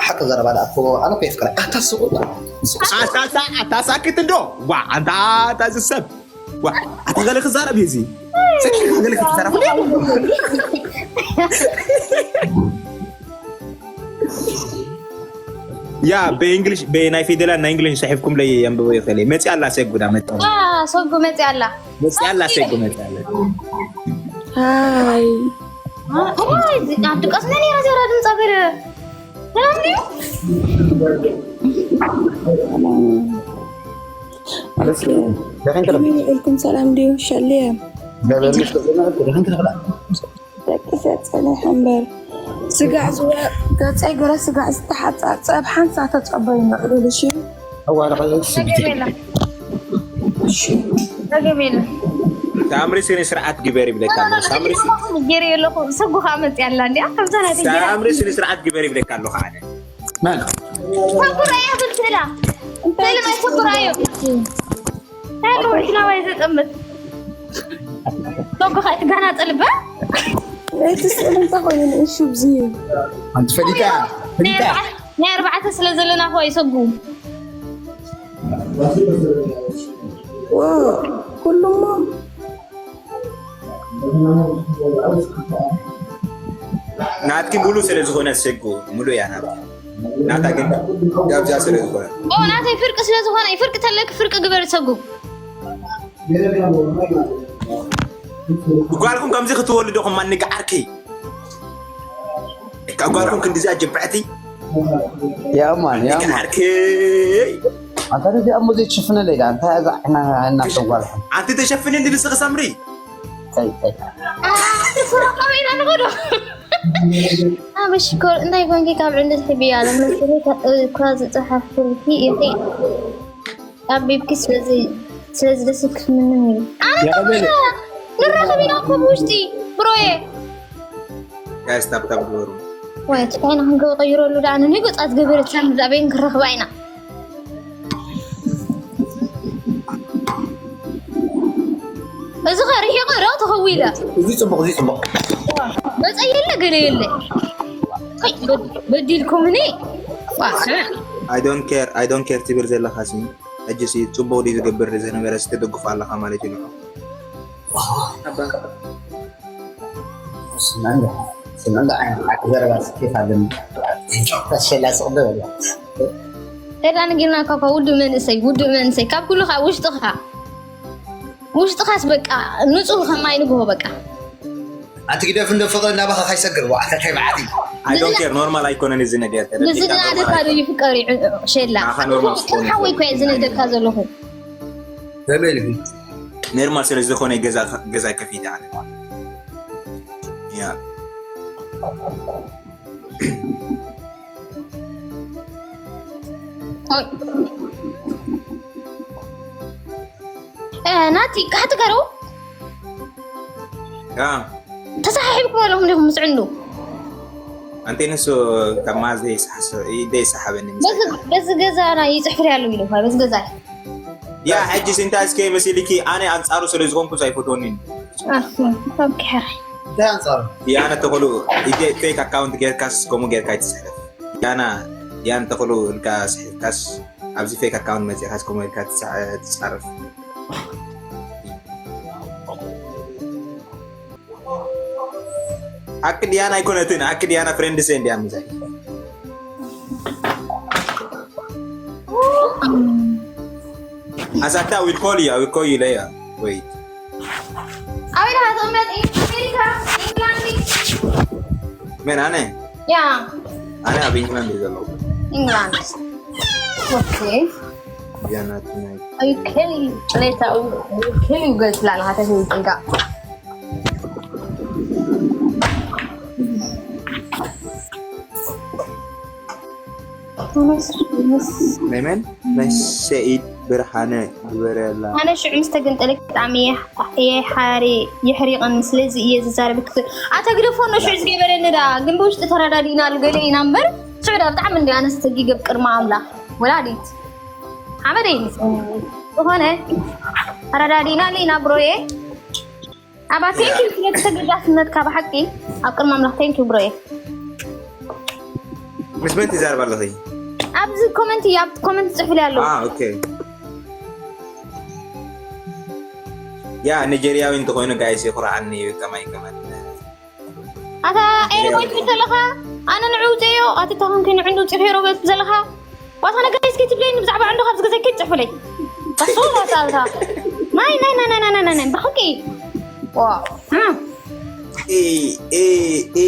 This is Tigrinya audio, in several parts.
ሓቂ ዘረባ ደኣ እኮ ኣነ እኮ የፍቅራ ኣታ ስቁ ኣታ ኣታ ኣታ ሳክት እንዶ ዋ ኣንታ ኣታ ዝሰብ ዋ ኣታ ገለ ክዛረብ እዩ እዚ ሰኪ ገለ ክዛረብ ያ ብእንግሊሽ ብናይ ፊደላ ናይ እንግሊሽ ሰሒፍኩም ለይ የንብቦ ይኽእል መፂ ኣላ ሰጉዳ መፂ ሰጉ መፂ ኣላ መፅያላ ሴጉ መፅያላ ሃይ ድቃስ መን እያ ዘራ ድምፃ ገለ ሰላም ድዩ ኢልኩም ሰላም ድዩ ሸልየ ደቂ ሰፀነ ሓንበር ስጋዕ ዝወ ገፀይ ገረ ስጋዕ ዝተሓፃፀብ ሓንሳ ተፀበዩ ንዕሉል እሺ ጸገም የለን ሳምሪ ስነ ስርዓት ግበር ይብለካ ኣሎ ሳምሪ ስ- ገይረ የለኹ ሰጉ ከዓ መፅያ ኣላ እንዲያ ከምዛ ናይ ተጌራ ሳምሪ ስነ ስርዓት ግበር ይብለካ ኣለኹ ኣነ መን ሰጉ ረያ ብል ስእላ ስእሊ ናይ ሰጉ ረኣዮ ታሎ ወዲና ዋይ ዘጠምት ሰጉ ከዓ ትጋና ጠልበ እቲ ስእሊ እንታይ ኮይኑ ንእሹ ብዚ ኣንቲ ፈሊጣ ፈሊጣ ናይ ኣርባዕተ ስለ ዘለና ኾ ይሰጉ ኩሉሞ ናትኪ ሙሉ ስለ ዝኾነ ሰጉ ሙሉ እያ ናትኪ ናታ ግን ጋብዛ ስለ ዝኾነ ኦ ናተይ ፍርቂ ስለ ዝኾነ ፍርቂ ተለክ ፍርቂ ግበር ሰጉ ጓልኩም ከምዚ ክትወልዱ ኹም ማንጋ ዓርከይ እካ ጓልኩም ክንዲዚኣ ጀብዕቲ ያማን ያማን ዓርከይ አንተ እዚኣ እሞ ዘይትሽፍነለይ ዳ እንታይ እዛ ዕና እናተጓልሐ ኣንቲ ተሸፍኒ እንዲ ንስኺ ሰምሪ ታይ ታይ ሱራቃ ኢና ንኸዶ ኣበሽኮር እንታይ ኮንኪ ካብ ዕንዲ ትሕቢ ኣለ መስለኒ እኳ ዝፀሓፍኩልኪ ኢኺ ኣቢብኪ ስለዚ ስለዚ ደስ ክትምንም እዩ ኣነ ንራኸብ ኢና እኮ ብውሽጢ ብሮየ ጋይስ ታብታብ ግበሩ ወይ ትካይና ክንገው ቀይረሉ ዳ ኣነ ንገፃት ገበረት ሳምዛበይን ክረኽባ ኢና እዚ ኸ ርሒቑ ዶ ተኸዊለ እዚ ፅቡቅ እዚ ፅቡቅ መፀ የለ ገለ የለ በዲልኩምኒ I don't care I don't care ትብል ዘለኻ ሲ ሕጂ ሲ ፅቡቅ ድዩ ዝገብር ዝነበረ ሲ ትደግፎ ኣለኻ ማለት እዩ ንዑ ስናንዳ ስናንዳ ዓይን ሓቂ ዘረባ ስኬት ኣለኒ ተሸላ ስቕደ በላ ኤዳን ጊና ካኳ ውዱእ መንእሰይ ውዱእ መንእሰይ ካብ ኩሉ ከዓ ውሽጥኻ ውሽጥኻስ በቃ ንፁህ ከማይ ንግሆ በቃ ኣንቲ ግደፍ እንዶ ፍቕሪ እናባኻ ካይሰግር ዋዕተ ከይበዓቲ I don't care normal ኣይኮነን እዚ ነገር ንዝናደካ ዶ ይፍቀር እዩ ሸላ ናኻ ኖርማል ስፖርት ሓወይ ኮ ዝነደካ ዘለኹ ዘበል ኖርማል ስለ ዝኾነ ገዛ ገዛ ከፊት ኣለ ያ ናቲ ካሕቲ ገረው ያ ተሳሒብኩም ኣለኹም ዲኹም ምስ ዕንዱ ኣንቲ ንሱ ካብ ማዝ ዘይሰሓበኒ በዚ ገዛና ይፅሕፍር ያለው ኢሉ በዚ ገዛ ያ ሕጂ ስንታ እስከ መሲልኪ ኣነ ኣንፃሩ ስለ ዝኾንኩ ኣይፈትወኒን ሓራይ እንታይ ኣንፃሩ ያነ ተኽሉ ኢደ ፌክ ኣካውንት ጌርካስ ከምኡ ጌርካ ይትስሕፍ ያና ያን ተኽሉ ኢልካ ስሒፍካስ ኣብዚ ፌክ ኣካውንት መፂኻስ ከምኡ ኢልካ ትፃርፍ ሓቂ ድያና ኣይኮነትን ሓቂ ድያና ፍሬንድስ እንዲያ ምዛይ ኣሳታ ዊል ኮል ያ ዊል ኮል ዩ ለያ ወይ ኣበይ ደኣ ትቕመጥ ኣሜሪካ ኢንግላንድ መን ኣነ ያ ኣነ ኣብ ኢንግላንድ እዩ ዘለኹ ኢንግላንድ ኦኬ ያናት ናይ Are you kidding? Later, I'll kill you guys. لا لا هذا هو الطلقة. ናይ መን ናይ ሰኢድ ብርሃነ ዝበረላ ኣነ ሽዑ ምስ ተገንጠለ ብጣዕሚ እየ ሓሪ የሕሪቐኒ ስለዚ እየ ዝዛረብ ክት ኣተ ግደፎ ኖ ሽዑ ዝገበረኒ ዳ ግን ብውሽጢ ተረዳዲእናሉ ገለ ኢና እምበር ሽዑ ዳ ብጣዕሚ እንዲ ኣነ ዝተጊገብ ቅድሚ ኣምላኽ ወላዲት ሓመደይ ዝኾነ ተረዳዲእናሉ ኢና ብሮየ ኣባ ቴንኪ ስለቲ ተገዳስነትካ ብሓቂ ኣብ ቅድሚ ኣምላኽ ቴንኪ ብሮየ ምስ መን ትዛረብ ኣለኺ? ኣብዚ ኮመንት እዩ፣ ኣብ ኮመንት ጽሑፍለይ ኣሎ። ኦኬ። ያ፣ ኒጀርያዊ እንተኾይኑ ጋይስ የኹርዓኒ እዩ። ከማይ ከማን ኣታ ኤሪ ወይ ትብል ዘለኻ? ኣነ ንዑ ውፅእዮ ኣቲ ተኾንኪ ንዑ ውፅእ ሄሮ በት ዘለኻ? ዋታ ነገ እስኪ ትብለኒ ብዛዕባ ዕንዶ ካብዚ ግዜ ክትፅሕፍለይ። በሱ ዋታ ኣታ ናይ ናይ ናይ ናይ ናይ ናይ ብሓቂ። ዋ። ኢ ኢ ኢ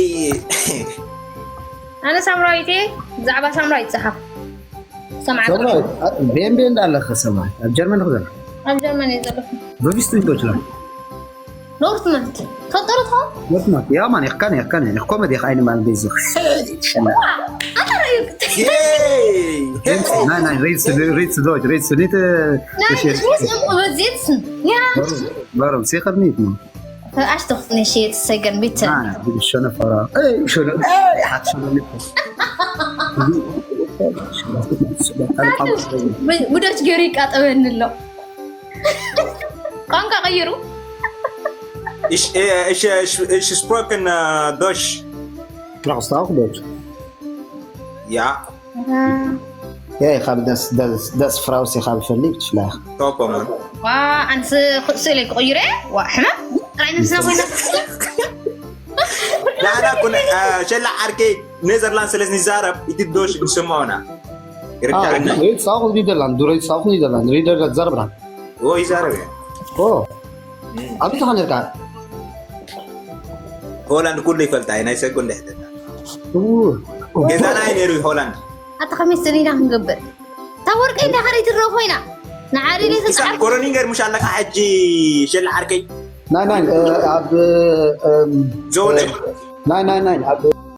ኣነ ሳምራዊት እየ። ብዛዕባ ሳምራዊት ጸሓፍ። ሰምዓ ሰማይ ቤንቤ እንዳለኸ ሰማይ ኣብ ጀርመን ክዘር ኣብ ጀርመን እየ ዘለኹ። በፊስቱ ይጎችላል ዶርትመንድ ተጠርቶ ወትማት ያማን ይካን ይካን ይኮመድ ይኻይን ማን ቤዝ ኣታ ረዩ ሄይ ናይ ናይ ሬስ ሬስ ዶች ሬስ ኒት ናይ ሽሚስ እምቁ በዜትስን ያ በረም ሲኸር ኒት ነው ኣሽተኽትኒ ሽየት ሰገን ቢተ ሸነፈራ ሸነ ሓት ሸነ ብዶች ገይሩ ይቃጠበኒ ኣሎ። ቋንቋ ቀይሩ። Ich, äh, ich, äh, ich, ich sprechen äh, Deutsch. Brauchst du auch Deutsch? Ja. Ja, ich habe das, das, das Frau, sie habe verliebt, vielleicht. Top, Mann. ዋ ኣንስ ስእለይ ክቕይረ ዋ ሕመም ጥራይ ነብስና ኮይና ላላ ኩነ ሸላ ዓርከይ ኔዘርላንድ ስለ ዝዛረብ እቲ ዶሽ ንስምዖና ይርዳዕና Red South Nederland, du Red South Nederland, Nederland Zarbra. ኦ ይዛረብ እየ Oh, ኣብ ተኻነልካ ሆላንድ ኩሉ ይፈልጣ እዩ ናይ ሰጉ እንድሕተና Oh, ገዛና እዩ ነይሩ ሆላንድ ኣታ ከመይ ሰሊና ክንገብር እታ ወርቀይ እንዳ ኸደይ ትረኸ ኮይና ንዓሪ ለይ ተጻዕር ኮሎኒንገር ሙሽ ኣለካ ሕጂ ሸላ ዓርከይ ናይ ናይ ኣብ ዘወደ ናይ ናይ ናይ ኣብ